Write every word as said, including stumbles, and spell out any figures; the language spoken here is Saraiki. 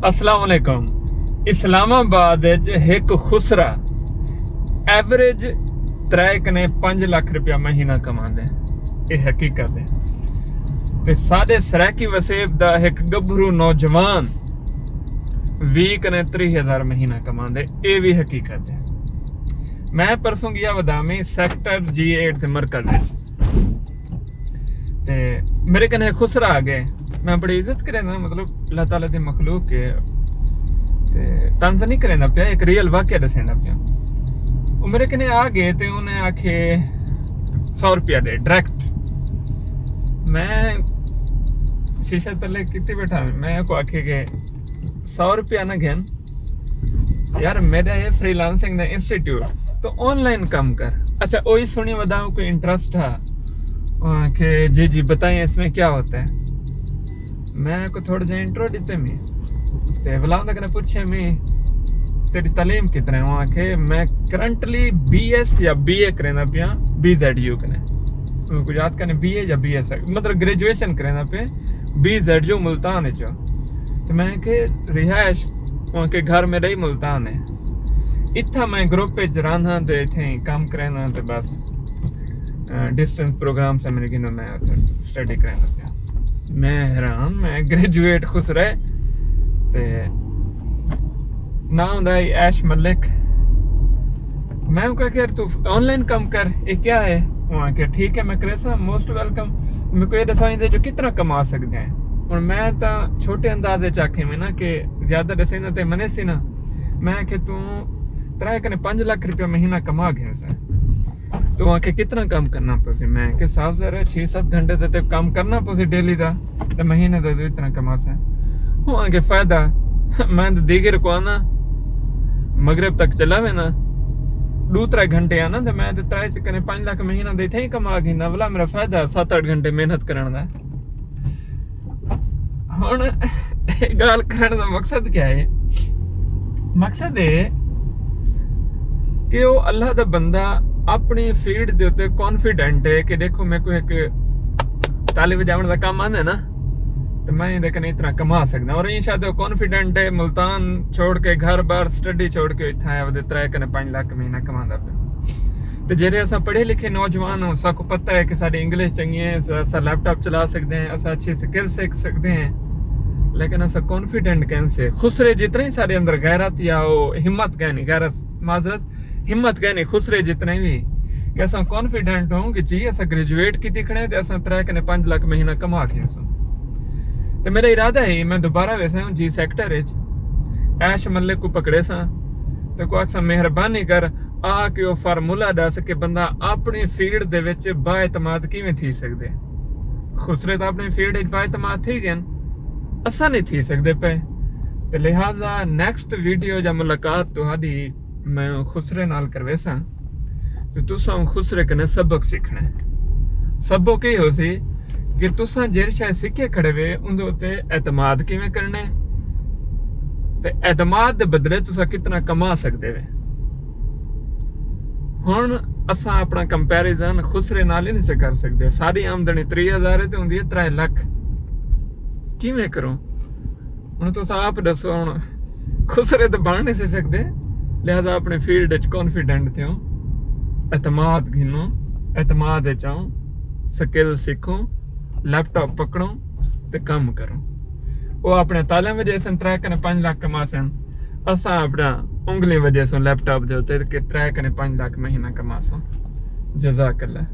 السلام علیکم۔ اسلام آباد وچ ہک خسرا ایوریج ترے کنے پنج لکھ روپیہ مہینہ کماندے۔ اے حقیقت ہے۔ تے ساڈے سرائیکی وسیب دا ہک گبھرو نوجوان ویہہ کنے تریہہ ہزار مہینہ کماندے۔ اے وی حقیقت ہے۔ میں پرسوں گیا ودامی سیکٹر جی ایٹ دے مرکز وچ، تے میرے کنے خسرا آ گئے۔ میں بڑی عزت کریندا، مطلب، اللہ تعالیٰ دی مخلوق ہے، تے طنز نہیں کریندا پیا، ایک ریئل واقعہ دسیندا پیا۔ وہ میرے کنے آ گئے تے انہیں آکھے، سو روپیہ دے ڈائریکٹ۔ میں شیشہ تلے کیتی بیٹھا، میں کو آکھے کہ سو روپیہ نہ گھن یار، میرا ہے فری لانسنگ دا انسٹیٹیوٹ، تو آن لائن کم کر۔ اچھا، وہی سنی وداؤں کوئی انٹرسٹ ہے؟ آ، کہ جی جی، بتائیں اس میں کیا ہوتا ہے۔ میں کو تھوڑا جہا انٹرو دیتے میں، تے بلاؤں دا کنے پوچھے میں، تیری تعلیم کتنے ہوا کہ میں کرنٹلی بی ایس یا بی اے کرنا پیا، بی زیڈ یو کنے۔ میں کو یاد کرنے بی اے یا بی ایس، مطلب گریجویشن کرنا پہ بی زیڈ یو ملتان وچ۔ تو میں کہ رہائش وہاں کے گھر میرا ہی ملتان ہے۔ اتھا میں گروپ وچ رہنا تے اتھے کام کرنا تے بس، آ، ڈسٹنس پروگرام سے میرے گھنوں میں اتھے سٹڈی کرنا پیا۔ میں حیران، میں گریجویٹ خسرے تے ناں ہوندا ہے ایش ملک۔ میں کہا کہ یار تو آن لائن کم کر، یہ کیا ہے؟ وہ آکھیا ٹھیک ہے، میں کریساں، موسٹ ویلکم۔ میں کو یہ دسائیں دے جو کتنا کما سکتے ہیں۔ ہن میں تاں چھوٹے انداز وچ آکھے میں نا کہ زیادہ دسیندا تے منے سی نا۔ میں کہ تو ترے کنے پنج لکھ روپیہ مہینہ کما گھن سے۔ تو آکھے کتنا کام کرنا پوسی؟ میں کہ صاف ظاہر ہے، چھ ست گھنٹے تے، تے کام کرنا پوسی ڈیلی دا، تے مہینے دا تو اتنا کما سے۔ ہوں آکھے فائدہ، میں تے دیگر کو آنا، مغرب تک چلا وینا، دو ترے گھنٹے آنا، تے میں تے ترے کنے پنج لکھ مہینہ دے تھے ہی کما گھندا، ولا میرا فائدہ، ست اٹھ گھنٹے محنت کرن دا۔ ہن گال کرن دا مقصد کیا ہے؟ مقصد ہے کہ وہ اللہ دا بندہ اپنی فیلڈ دے اُتے کانفیڈنٹ ہے کہ دیکھو میں کوئی ایک تالی وجاون دا کام آندا ہے نا، تو میں دے کنے اتنا کما سکدا۔ اور یہ شاید کانفیڈنٹ ہے، ملتان چھوڑ کے، گھر بار، سٹڈی چھوڑ کے اتھا ہے، ودے ترے کنے پنج لکھ مہینہ کماندا پیا۔ تے جیڑھے اساں پڑھے لکھے نوجوان ہوں، ساکوں پتہ ہے کہ ساڈی انگلش چنگی ہے، اساں، اساں لیپ ٹاپ چلا سکدے ہیں، اساں اچھی سکل سکھ سکدے ہیں، لیکن اساں کانفیڈنٹ کین سے۔ خسرے جتنے ہی ساڈے اندر غیرت یا او ہمت کینی، غیرت، معذرت، ہمت کینی خسرے جتنے بھی، کہ اساں کانفیڈنٹ ہوں کہ جی اساں گریجویٹ کیتی کھڑے تے اساں ترے کنے پنج لکھ مہینہ کما کھیسوں۔ تے میرا ارادہ ہے میں دوبارہ ویسے ہوں جی سیکٹر وچ ایش ملک کو پکڑے ساں تے کو آکھساں مہربانی کر آ کے او فارمولا ݙس کہ بندہ اپݨی فیلڈ دے وچ با اعتماد کیویں تھی سڳدے۔ خسرے تاں اپݨی فیلڈ وچ با اعتماد تھی ڳئن، اساں نہیں تھی سڳدے پئے۔ تے لہٰذا نیکسٹ ویڈیو یا ملاقات تہاݙی میں خسرے نال کرویساں تے تساں خسرے کنے سبق سیکھݨے۔ سبق اے ہوسی کہ تساں جیڑھی شے سکھے کھڑے وے، اوندے اُتے اعتماد کیویں کرݨے تے اعتماد دے بدلے تساں کتنا کما سڳدے وے۔ ہݨ اساں اپݨا کمپیریزن خسرے نال ہی نہیں سے کر سڳدے۔ ساݙی آمدنی تریہہ ہزار ہے تے اوندی ہے ترے لکھ۔ کیویں کروں؟ ہݨ تساں آپ ݙسو، ہݨ خسرے تے بݨ نہیں سے سڳدے، لہٰذا اپݨے فیلڈ وچ کانفیڈنٹ تھیوں، اعتماد گھنوں، اعتماد وچ آؤں، سکل سکھوں، لیپ ٹاپ پکڑوں تے کم کروں۔ او اپݨے تالیں وجیسن ترے کنے پنج لکھ کماسن، اساں اپݨا انگلیں وجیسوں لیپ ٹاپ دے اُتے کہ ترے کنے پنج لکھ مہینہ کماسوں۔ جزاک اللہ۔